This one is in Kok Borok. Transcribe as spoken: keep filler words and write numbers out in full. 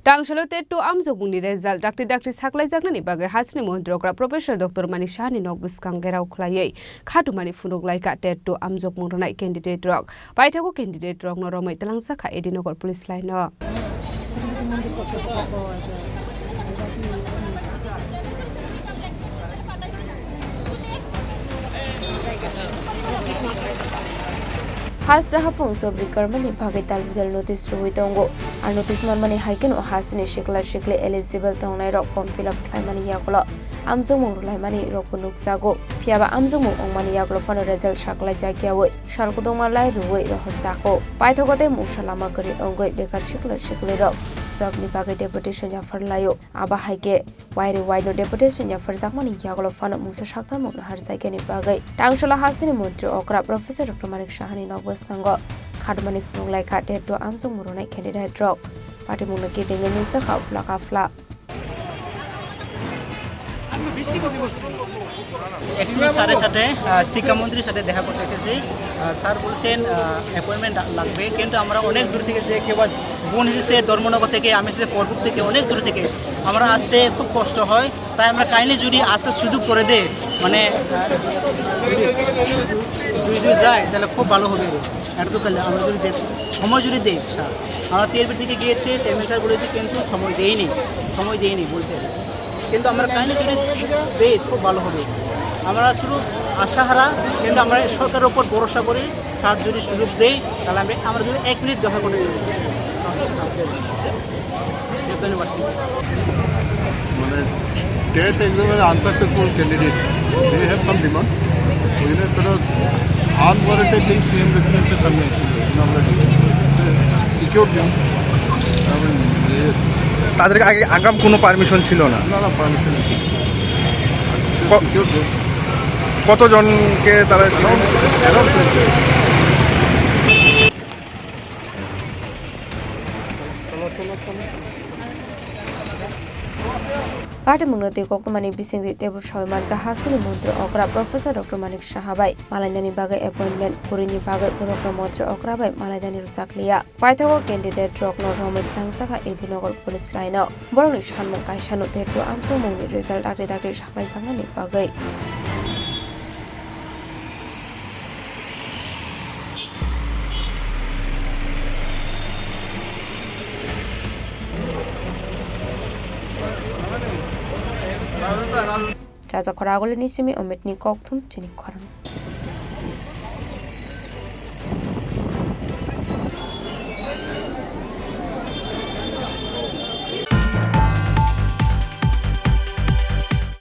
Tangsalo TET two amjokmungni result dakti dakti saklaijaknani bagwi hasteni montri okra Professor Doctor Manik Sahani nok bwskango gherao khwlaiwi khatumani phunuk laikha TET two amjokmung rwnai candidate rok. Paithago candidate rokno romwi twlangjakha A D Nagar police line o. Haste haphung sobri karmani bagwi tal bidal notice rwui tongo. A notice manmani hai kheno hasteni sikla sikli eligible tongnairok form fill up khlaimani yagulo amjokmung rwlaimani rokbo nukjago. Phiyaba amjokmung wngmani yagulo phano result saklaijak yaui sal kwdwma lai rwui rohorjago. Paithago tei mungsa lama kwrwi wngwi bekar sikla siklirok jobni bagwi deputation yaphar laio. Abo hai khe wairi waino deputation yaphar jakmani yagulo phano mungsa saktham mungno harjaikani bagwi Tangsalo hasteni montri okra Professor Doctor Manik Sahani nok bwskango khatumani phunuk laikha TET two amjokmung rwnai candidate rok. Patimungno kitingwi nukjakha uphla kaphla. একটু স্যারের সাথে, আহ, শিক্ষামন্ত্রীর সাথে দেখা করতে এসেছি। আহ, স্যার বলছেন, আহ, অ্যাপয়েন্টমেন্ট লাগবে, কিন্তু আমরা অনেক দূর থেকে যে কেউ আজ বোন এসেছে ধর্মনগর থেকে, আমি এসেছি পরপুর থেকে, অনেক দূর থেকে। আমরা আসতে খুব কষ্ট হয়, তাই আমরা কাইন্ডলি যদি আজকে সুযোগ করে দেয়, মানে, আহ, যদি, যদি যায়, তাহলে খুব ভালো হবে। এটা তো তাহলে আমরা যদি যে সময় যদি দেই, স্যার, আমরা টিআরপি থেকে গিয়েছে, চেয়ারম্যান স্যার বলেছে, কিন্তু সময় দেয়নি, সময় দেয়নি বলছে। কিন্তু আমরা কাইন্ডলি যদি দেই, খুব ভালো হবে। আমরা শুধু আশাহারা, কিন্তু আমরা সরকারের উপর ভরসা করি। স্যার যদি সুযোগ দেই, তাহলে আমরা, আমরা যদি এক মিনিট দেখা করে দেবো। ধন্যবাদ। মানে, টেট এক্সামের unsuccessful candidate, they have some demand। ওই জন্য একটা আনওয়ারেন্টেড লিঙ্ক সিএম রেসিডেন্সের সামনে এসেছিল, ওই জন্য আমরা সিকিউর দিন। তাদেরকে আগে আগাম কোনো পারমিশন ছিল না? না, না, পারমিশন নেই। ক- সিকিউর দিন। কতজনকে তারা? Around, around twenty। Patimungno tei koktwmani bisingtwi teibo sawi mankha hasteni montri okra Professor Doctor Manik Saha bai malainani bagwi appointment kwrwini bagwi borokno montri okra bai malainani rwjakliya. Paithago candidate rokno romwi thangjak kha A D Nagar police line o. Borokni sanmung kaisano TET two amjokmungni result dakti dakti saklaijaknani bagwi. Raja Khoragulini simi Ometni kokthum chini khorang.